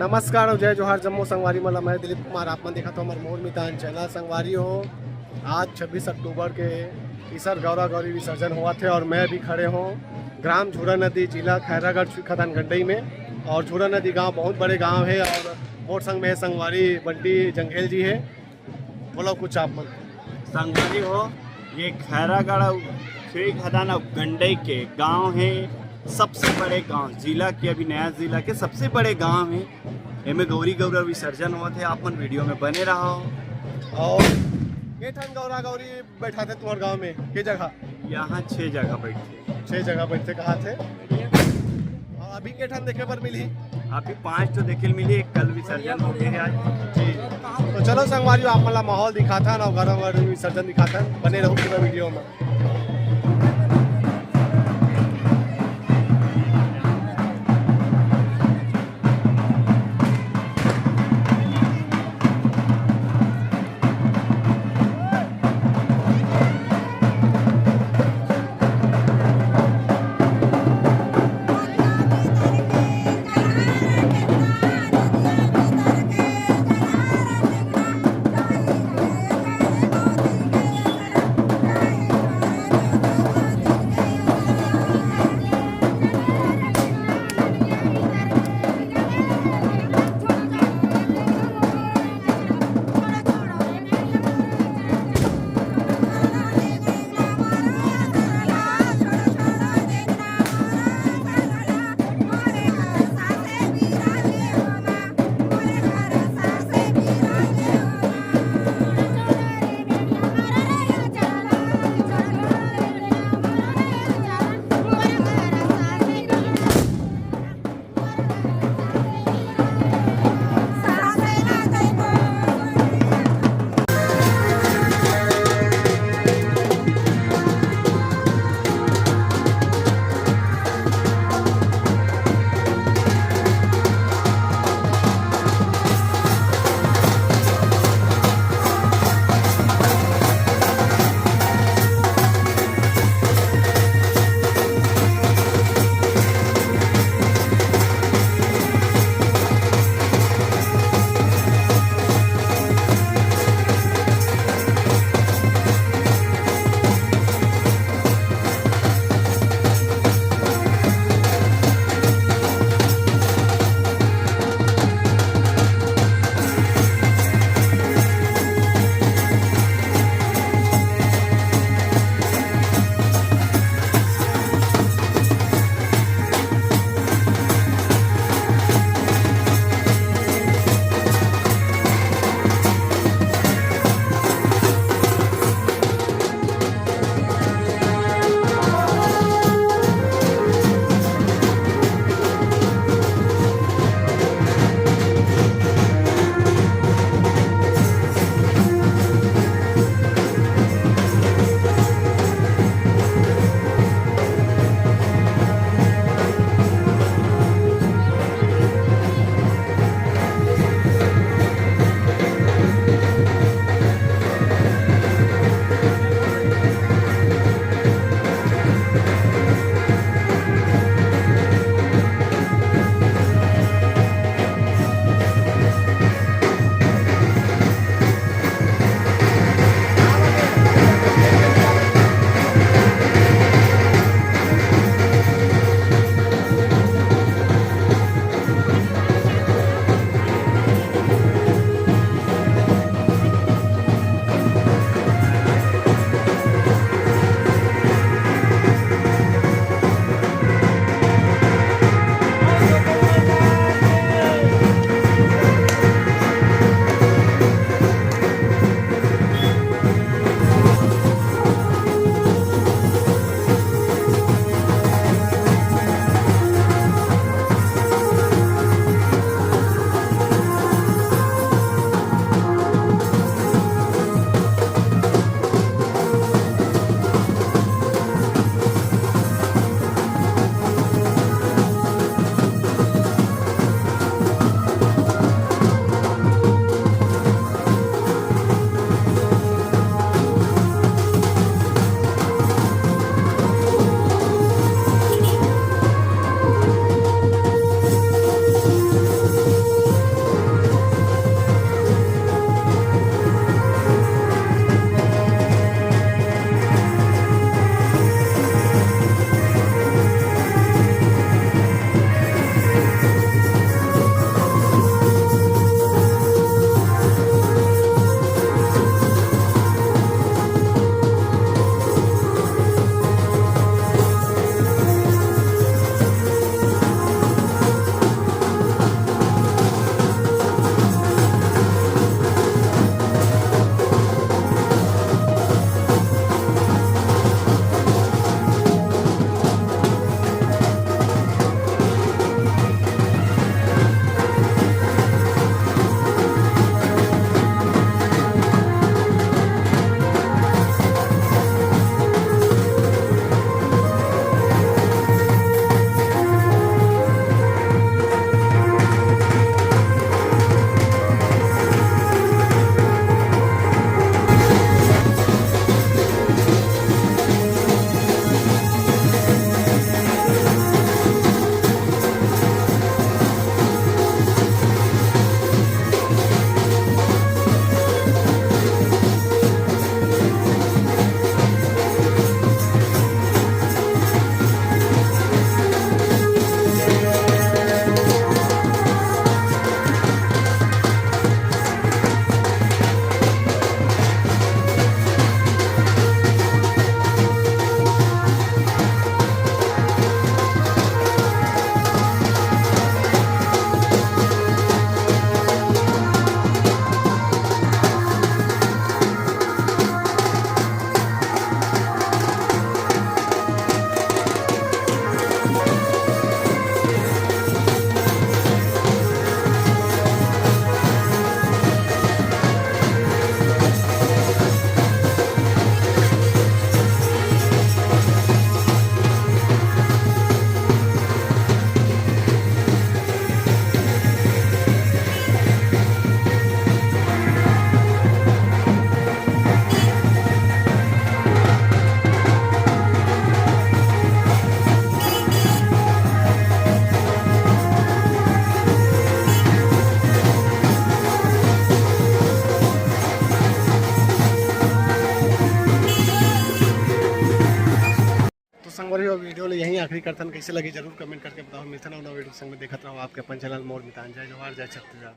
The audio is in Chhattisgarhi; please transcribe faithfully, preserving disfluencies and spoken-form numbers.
नमस्कार अउ जय जोहार जम्मो संगवारी मन ला। मैं दिलीप कुमार, आप मन देखत हो हमर मोर मितान चैनल। संगवारी हो, आज छब्बीस अक्टूबर के ईसर गौरा गौरी विसर्जन होवत हे और मैं भी खड़े हों ग्राम झूरा नदी, जिला खैरागढ़, छुई खदान गंडई में। और झूरा नदी गांव बहुत बड़े गांव हे और मोर संग में संगवारी बंटी जंघेल जी हे। बोलो कुछ आप मन। संगवारी हो, ये खैरागढ़ अउ छुई खदान अउ गंडई के गांव हे, सबसे बड़े गांव, जिला के, अभी नया जिला के सबसे बड़े गांव हे। एमे गौरी गौरा विसर्जन होवत हे, आप मन वीडियो में बने रहो। और के ठन गौरा गौरी बैठाथे तुम्हर गांव में, के जगह? यहाँ छह जगह बैठथे। छह जगह बैठथे, कहाथे। और अभी के ठन देखे बर मिलही? अभी पांच ठो देखे ल मिलही, एक कल विसर्जन हो गए आज। जी, तो चलो संगवारी हो, आप मन ला माहौल दिखाथन और गौरा गौरी विसर्जन दिखाथन, बने रहो पूरा वीडियो में। और ये वीडियो ले यहीं आखिरी करथन। कैसे लगी जरूर कमेंट करके बताओ। मिलथन नवा वीडियो संग में, देखत रहो आपके अपन चैनल मोर मितान। जय जोहार, जय छत्तीसगढ़।